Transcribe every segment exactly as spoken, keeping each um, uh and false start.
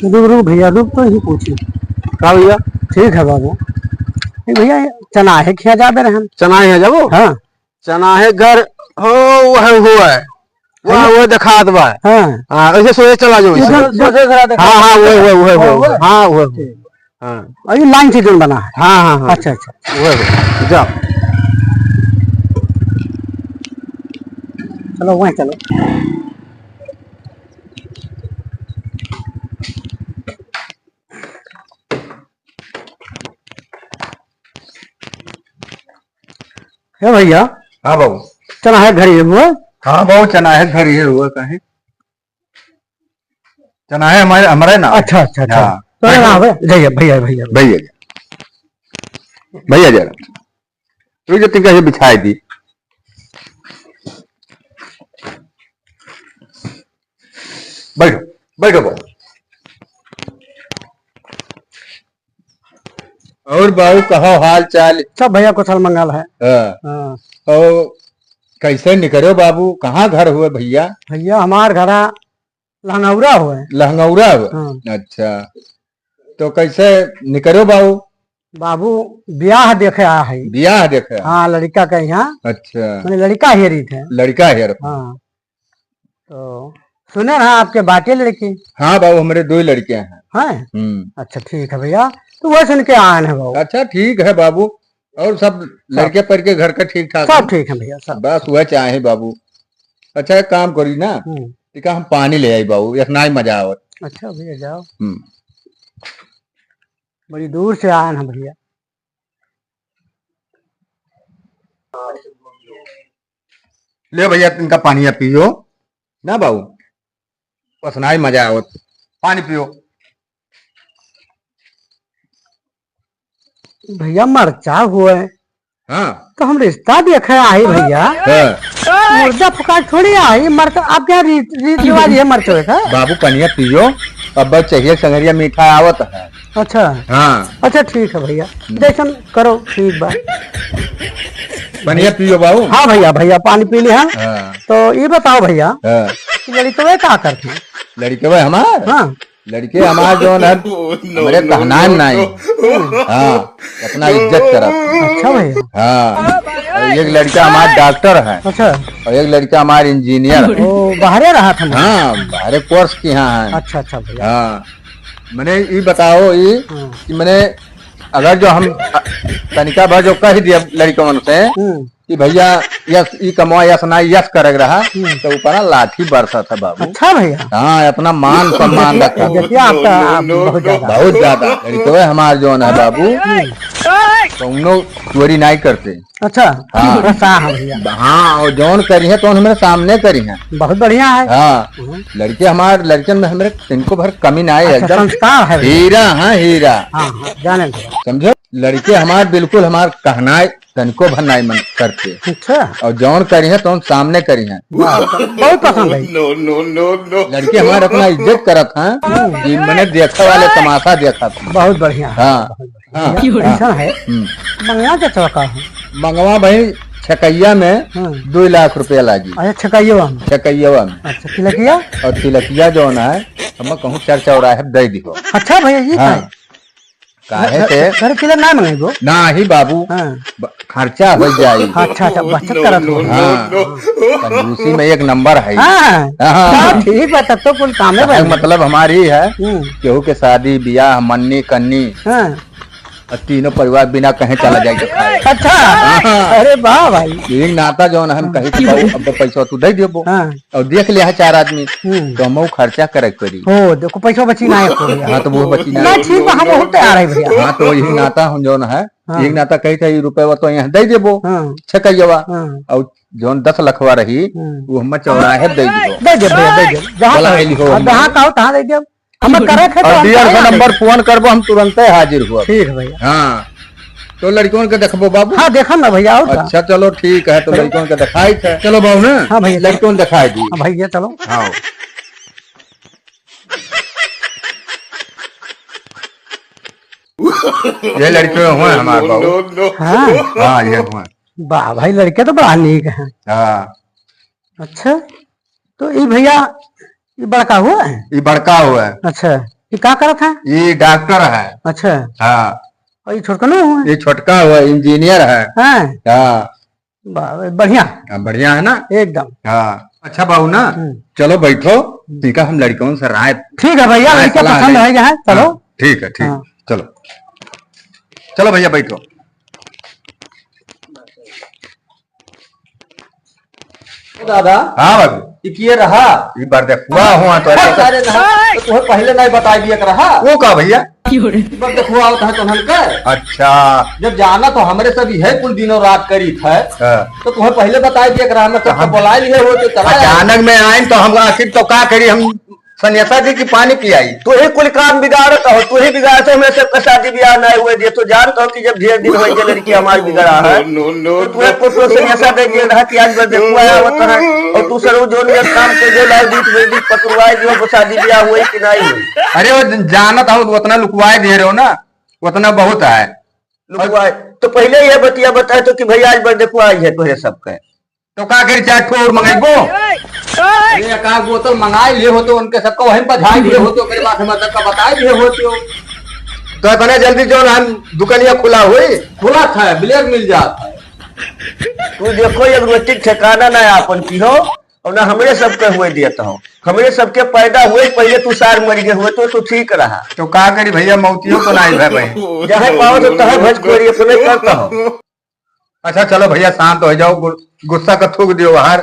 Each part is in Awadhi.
रुक, रुक भइया, रुक तो ही पूछी। का भइया? ठीक है बाबू। ए भइया, चनाहे खिया जाबे रहन। चनाहे जाबो? हाँ। चनाहे घर हो, वह हुआ है। वह, हाँ। वह देखात बा। हाँ। हाँ, ऐसे सोझे चला जाओ, ऐसे। इधर, इधर से थोड़ा देखा। हाँ, हाँ, वह, वह, वह, हाँ, वह। वह। हाँ, वह, वह। ठीक। हाँ। और ये लाइन से जोन बना है? हाँ, हाँ, हाँ। अच्छा, अच्छा। वह, वह। जाओ। चलो, वहीं चलो। हे भइया। हाँ बाबू। चनाहे घर ही है वो? हाँ बाबू, चनाहे घर ही है वो, काहे? चनाहे हमारे, हमारे ना। अच्छा, अच्छा, अच्छा। हाँ। तो ना, भइया, भइया, भइया। भइया, भइया जरा। रुक जा, तिनका ये बिछाई दी। बैठो, बैठो बाबू। और बाबू, कहो हाल चाल? सब भइया कुशल मंगल है। हाँ। हाँ। और कैसे निकरो बाबू, कहाँ घर हुए भइया? भइया, हमार घरा लहंगौरा हुए। लहंगौरा हुए? हाँ। अच्छा, तो कैसे निकरो बाबू? बाबू, ब्याह देखे आ है। ब्याह देखे आ? हाँ, लड़का के यहाँ। अच्छा। मने लड़का हेरी थे। लड़का हेर। हाँ। तो सुने ना आपके बाटे लड़की? हाँ बाबू, हमरे दो ही लड़के हैं। हैं? हम्म। अच्छा, ठीक है भइया, तो वह सुन के आन है बाबू। अच्छा, ठीक है बाबू। और सब लड़के परिके घर का ठीक ठाक सब है? ठीक है भइया, सब। बस वह चाहे बाबू। अच्छा, एक काम करी ना, हम्म। टिका हम पानी ले आई बाबू, एक नाई मजा आवत। अच्छा भइया, जाओ। हम्म। बड़ी दूर से आन है भइया। ले भइया, इनका पानी पियो ना बाबू, बस नाई मजा आवत। पानी पियो। भइया, मरचा हुए। हाँ। तो हम रिश्ता देखे आई भइया। हाँ। मुर्दा फुका थोड़ी आई, मरचा आपके यहाँ रीत, रीत रिवाज है मरचो का? बाबू, पनिया पियो, अब बस चाहिए संगरिया मीठा आवत है। अच्छा। हाँ। अच्छा, ठीक है भइया, हम्म। जैसन करो, ठीक बा। पनिया पियो बाबू। हाँ भइया, भइया पानी पी लिया। हाँ। तो ये बताओ भइया, हाँ। कि लड़िकवे का करते हैं? लड़िकवे हमार? हाँ। लड़िके हमार जौन है, हमरे कहनाम नाई। हाँ, इतना इज्जत करत। अच्छा भइया। हाँ, और एक लड़िका हमार डॉक्टर है। अच्छा। और एक लड़िका हमार इंजीनियर है। ओ, बाहरे रहत है? हाँ, बाहरे कोर्स किहा है। अच्छा, अच्छा भइया। हाँ, मने ई बताओ ई हाँ। कि मने अगर जो हम, अ, तनिका भर जो कह दिया लड़िकवन से हम्म। कि भइया यस ई कमवा यस ना यस करक रहा, हम्म। तो ऊपर लाठी बरसत है बाबू। अच्छा भइया। हाँ, अपना मान सम्मान रखा। देखिए आपका, आप बहुत ज्यादा। बहुत ज्यादा। लड़िकवे हमार जौन है बाबू, हम्म। कौनो चोरी नाई करते। अच्छा, हाँ। बस हाँ, हाँ भइया। हाँ, और जौन करी है तो हमरे सामने करी है। बहुत बढ़िया है। हाँ, हम्म। लड़िके हमार, लड़िकन में हमरे तिनको भर कमी ना है, अच्छा, एकदम संस्कार है भइया। हीरा, हाँ, हीरा। हाँ, हाँ, जाने भइया। समझो, लड़िके हमार बिल्कुल हमार कहनाए तनिको भर नाई मन करते। अच्छा। और जौन करी है तो सामने करी है। वाह, बहुत पसंद है। No, no, no, no। लड़िके हमार अपना इज्जत करत हैं कि मने देखे वाले तमाशा देखत हैं। बहुत बढ़िया है, हाँ। बहुत बढ़िया। हाँ, भइया, हाँ। ऐसा है। हम्म। मंगवा के चौका है। मंगवा भाई छकैया में हाँ। दो लाख रुपया लागी। अच्छा, छकैया में। छकैया में। अच्छा, तिलकिया? और तिलकिया जौन है, हम कहूँ चर चौराहे दे दिहो। अच्छा भइया, ये हाँ। है। काहे घर, से? घर तिलक ना मंगेबो? ना ही बाबू। हाँ। ब-, खर्चा हो जाई। अच्छा, अच्छा, बचत करत हो। हाँ। कंजूसी में एक नंबर है। हाँ। हाँ। हाँ, ठीक बा, तब तो कुल कामे काहे बन। मतलब हमारी है, हम्म। केहू के शादी, बियाह, मन्नी, कन्नी, हाँ। और तीनों परिवार बिना कहे चला जाए के खाए। अच्छा। हाँ। अरे वाह भाई। यही नाता जौन हम कही कि बाबू, अब पैसा तू दे देबो। हाँ। और देख लिया है चार आदमी, हम्म। तो हम खर्चा करे के पड़ी। हो, देखो, पैसा बची ना है कोई। हाँ, तो वो बची ना। ना, ठीक बा, हम बहुत तैयार है भइया। हाँ, तो यही नाता हम जौन है, हाँ। यही नाता कही था, ये रुपया तो यहाँ दे देबो, हाँ। छकैया। हाँ। और जौन दस लखवा रही, हम्म। वो हम चौराहे दे देबो। दे दे भइया, दे दे। जहाँ बोला कहो, आइली हो हाँ, हम। जहाँ कहो, तहाँ दे दे। हम करे थे तो और हम डेढ़ सौ करे नंबर थे। फोन करबो, हम तुरंते हाजिर हुआ। ठीक है भइया। हाँ, तो लड़िकन के देखबो बाबू। हाँ, देखम ना भइया, और का? अच्छा, चलो ठीक है, तो चलो। लड़िकन के देखाई थे। चलो बाबू ना, हाँ भइया, चलो। लड़िकन देखाई दी। हाँ भइया, चलो। हाँ। ये लड़िके हुए हमारे बाबू। हाँ। हाँ, ये हुए। वाह भाई, लड़िके तो बड़ा नीक है। हाँ। अच्छा, तो ई भइया, ई बड़का हुआ है? ई बड़का हुआ है। अच्छा। ये का करत है? ये डॉक्टर है। अच्छा। हाँ। और ये छोटकनो है? ये छोटका हुआ, इंजीनियर है। हाँ। हाँ। बा-, बढ़िया। हाँ, बढ़िया है ना? एकदम। हाँ, अच्छा बाबू ना, हम्म। चलो बैठो, हम्म। ठीक है, हम लड़कों से राय, ठीक है भैया, राय लड़का सलाह पसंद लें। है, यहाँ, चलो। हाँ, ठीक है, ठीक, हाँ। चलो, चलो भैया बैठो। दादा। हाँ बाबू। ई किए रहा? ई बरदखुआ हुआ तो अरे, अरे, ना, तो तुहे पहिले नहीं बताई दिया के रहा। वो का भैया? बरदखुआ होत है तोहन के। अच्छा। जब जाना तो हमरे सब इहे कुल दिनों रात करीत है, हाँ। तो तुहे पहिले बताई दिया के रहा, मैं तो सबके हम बोलाए लिए हो तो चला आ, जाए। अचानक में आइन तो हम आखिर तो का करी, हम सन्यासा जी की पानी पियाई। तू ही कुल काम बिगाड़त हो, तू ही बिगाड़त हो, हमरे सबके शादी ब्याह नहीं हुए दिए। तू जानत हो कि जब ढेर दिन होई के लड़की हमार बिगड़ा है, no, no, तो तू एक कुछ सन्यासा दे दिए रहा कि आज बरदखुआ आवत है, और तू सर वो जोन जब काम के जो लाओ, दीप में दीप पकड़वाए दियो, वो शादी ब्याह हुई कि नहीं हुई? अरे वो जानत हो, उतना लुकवाए दे रहे हो ना, उतना बहुत है। लुकवाए, तो पहिले ये बतिया बताए तो कि भैया आज बरदखुआ आई है तोहरे सबके। तो का करी, चार ठो और मंगइबो? अरे, एक आध बोतल मंगाई लिए होते, उनके सबका वहीं बझाई लिए होते, ओकरे बाद हम सबका बताई लिए होते। तो इतना जल्दी जो हम दुकानिया खुला हुई? खुला था, ब्लेड मिल जात है। तू देखो, एक रोटी ठिकाना ना आपन की हो, और ना हमरे सबके हुए दियत हो। हमरे सबके पैदा हुए पहिले तू सार मर गए हुए तो तू ठीक रहा। तो का करी भैया, मौतियो तो ना आई भाई। जहाँ पाओ तो तहाँ भजखोरी अपने करता हो। अच्छा, चलो भैया, शांत हो जाओ, गु-, गुस्सा का थूक दियो बाहर।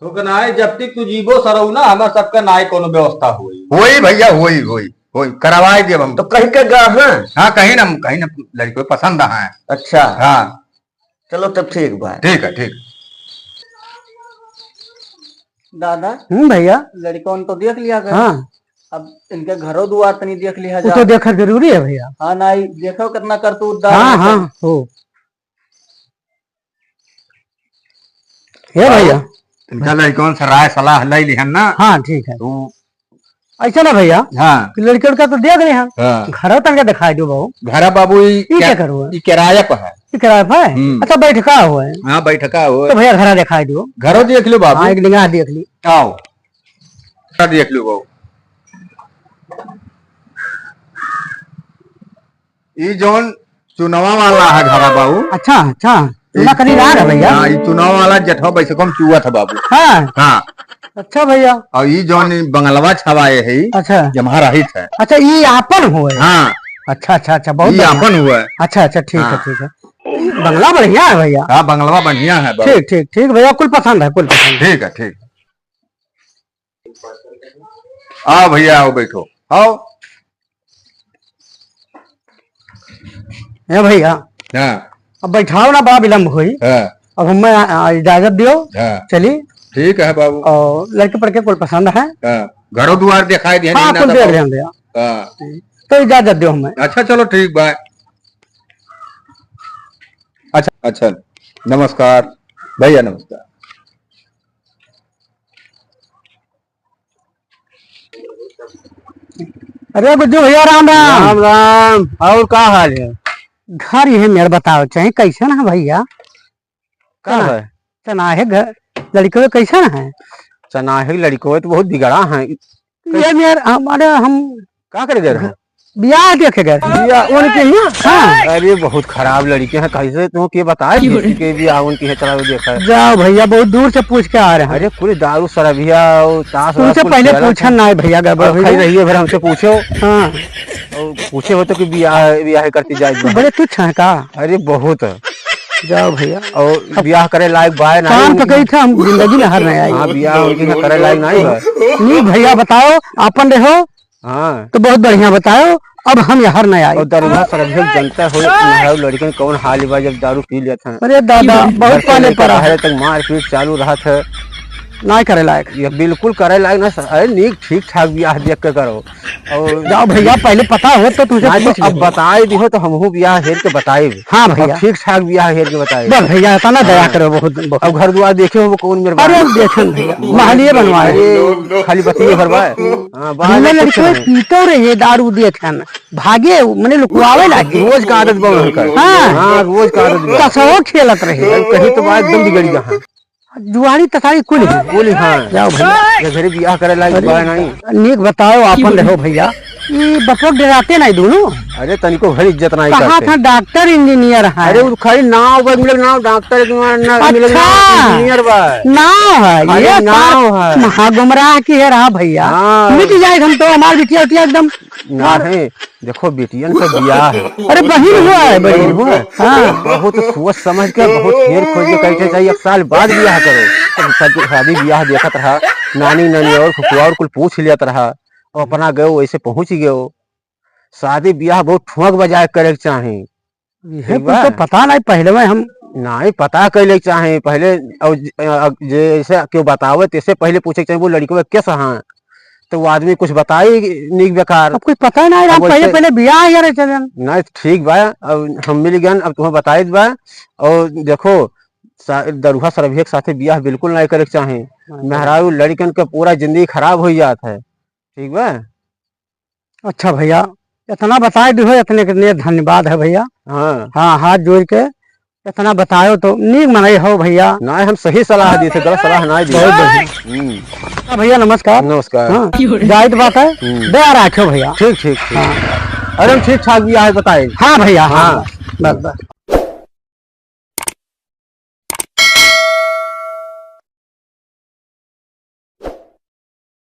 थूक ना है, जब तक तू जीबो सरऊ ना, हमार सबका ना ही कोनो व्यवस्था होई। होई भैया, होई, होई, होई, करवाए दियो हम। तो कहीं के गा हैं? हाँ, कहीं ना, कहीं ना, लड़की पसंद है। अच्छा। हाँ। चलो, तब ठीक बा। ठीक है, ठीक। दादा। हम्म, भैया। लड़कन तो देख लिया गया। हाँ। अब इनके घरो दुआर तनी देख लिया वो जा। तो देखा जरूरी है भैया। हाँ, ना, ई देखो कितना करतूतदार हाँ, है। हाँ, हो। हे भैया। इनका लड़कन से राय सलाह ले लिहन ना। हाँ, ठीक है। तो ऐसा ना भैया, हाँ। कि लड़के उड़का तो देख लिहन। हाँ। घरो तनका दिखाई दो बाबू। घरा बाबू ई ई क्या, क्या करो? ई किराया पर है। ई किराया पर है? हम्म। अच्छा, बैठका हो है। हाँ, बैठका हो है। तो भैया घरा दिखाई दो। घरो देख लो बाबू। हाँ, एक निगाह देख ली। आओ। घरा देख लो बाबू। ई जौन चुनावा वाला है घरा बाबू। अच्छा, अच्छा। चुना ई कनी रहा है भैया। हाँ, ई चुनावा वाला जेठवा बैसे कम चुअत है बाबू। हाँ। हाँ। अच्छा भैया। और ई जौन ई बंगलवा छवाए है, अच्छा। जम्हा रहित है। अच्छा, ई आपन हुए? हाँ। अच्छा, अच्छा, अच्छा, बहुत ई बढ़िया। आपन हुए। अच्छा, अच्छा, ठीक है, हाँ। ठीक है। बंगला बढ़िया है भैया। हाँ, बंगलवा बढ़िया है बाबू। ठीक, ठीक, ठीक भैया, कुल पसंद है, कुल पसंद है। ठीक है, ठीक। आओ भैया, आओ, बैठो, आओ। ए भैया, हाँ। अब बैठाओ ना, बड़ा विलम्ब होई। हाँ। अब हमें, आ, आ, इजाजत दियो। हाँ। चली। ठीक है बाबू। और लड़के पड़के कुल पसंद है। हाँ। घरो दुआर दिखाई दिया, हाँ, नहीं ना कुल तो देख बाबू। लेंगे भैया। हाँ। तो इजाजत दियो हमें। अच्छा, चलो ठीक बा। अच्छा, अच्छा, नमस्कार भैया, नमस्कार। अरे गुड्डू भैया, राम राम। राम राम। और का हाल है? घर यही मेर बताओ चाहे, कैसन है भैया? का चना-, है? चना है घर, लड़के कैसन है? चना है, लड़के तो बहुत बिगड़ा है। ये मेर हमारे हम का करे गए रहे? बियाह देखे गए रहे। बियाह उनके यहाँ? हाँ। अरे बहुत खराब लड़के हैं, कैसे तुम के बताए किसी के बियाह उनकी है, चला देखा है। जाओ भैया, बहुत दूर से पूछ के आ रहे हैं। अरे पूरी दारू शराबिया और ताश वाश तुमसे कुल पहले खेला पूछा था। ना है भैया, गड़बड़ अब हुई खाई है। रही है, फिर हमसे पूछो। हाँ। और पूछे हो तो कि बियाह, बियाह करती जाए। बड़े तुच्छ हैं का? अरे बहुत। जाओ भैया। और बियाह करे लायक बाय ना कान उनकी। पकड़ी था, हम जिंदगी में हर नहीं आई। हाँ, बियाह उनकी ना करे लायक नहीं है। नहीं भैया, बताओ, आपन रहो। हाँ। तो बहुत बढ़िया बताओ, अब हम यहाँ न आए। और दरोगा सर भी जनता हो, महाराज लड़कन कौन हाल बा जब दारू पी लेत हैं। अरे दादा, घर बहुत से पाले लेकर पड़ा। बाहर तक मारपीट चालू रहत है। ना करे लायक। ये बिल्कुल करे लायक ना सर। अरे नीक ठीक ठाक बियाह देख के करो। और जाओ भैया, पहले पता हो तो तुझे ना, तो पूछ अब लेते। बताए दिहो तो हमहू बियाह हेर के बताए। हाँ भैया। अब ठीक ठाक बियाह हेर के बताए। बस भैया, इतना दया हाँ। करो, बहुत, बहुत। अब घर दुआर देखे हो वो कौन मेरे अरे बाप? हम देखे न भैया, महलिए बनवाए। अरे खाली बतिये भर बा। हाँ, बाहर हमने कुछ लड़के नहीं। पीतो रहे, दारू देखे न। भागे, मने लुकवावे लागे। रोज का आदत बा उनकर। हाँ। हाँ, रोज का आदत बा। कसहो खेलत रहे। अरे कहीं तो बात एकदम बिगड़ गया है। जुआरी तसारी कुल है। कुल, हाँ। जाओ भैया। ये घरे बियाह करे लायक अरे, बा नहीं। नीक बताओ, आपन रहो भैया। ई बपोर डराते नहीं दोनों। अरे तनिको घर इज्जत नहीं कहा करते। था डॉक्टर इंजीनियर है। अरे वो खाली नाव बस मिले, नाव डॉक्टर के ना, ना मिले, अच्छा। नाव इंजीनियर बा। नाव है, खाली ये नाव बात है। महा गुमराह की है रहा भैया। हाँ। मिट जाए हम तो, हमार बिटिया उटिया एकदम। नहीं, देखो बेटियन का बियाह है। अरे बहिन हुआ है, बहिन हुआ है। हाँ। बहुत सोच समझ के, बहुत हेर खोज के करके चाहिए, एक साल बाद बियाह करो। तो सब शादी बियाह देखत रहा, नानी नानी और फुफुआ और कुल पूछ लिया रहा, और अपना गयो वैसे पहुँच गयो। शादी बियाह बहुत ठोंक बजाए करे के चाही। ये ठीक कुछ बा? तो पता नहीं, पहले में हम नहीं पता कैले के चाही पहले। और ज-, अ, जैसे केहू बतावे, तैसे पहले पूछे के चाही, वो लड़कवे के सहा, तो वो आदमी कुछ बताई नीक बेकार। अब कुछ पता नहीं, अब हम पहले, वैसे पहले बियाह यार चलन। नहीं, ठीक बा, अब हम मिल गए, अब तुम्हें बताई बा। और देखो, सा-, दरुहा सरभिया के साथे बियाह बिल्कुल नहीं करे के चाही। हाँ, मेहरारू लड़कन के पूरा जिंदगी खराब हो जात है। ठीक बा? अच्छा भैया, इतना बताए दिहो, इतने के लिए धन्यवाद है भैया। हाँ। हाँ, हाथ जोड़ के इतना बतायो तो नीक मनई हो भैया। नहीं, हम सही सलाह दी थे, गलत सलाह नहीं दी। बहुत बढ़िया। हम्म। हाँ भैया, नमस्कार। नमस्कार। हाँ, जाइत बात है, हम्म। दया राखो भैया। ठीक, ठीक, ठीक। हाँ। अरे हम ठीक ठाक बियाह बताए। हाँ भैया, हाँ। हाँ। बस, बस।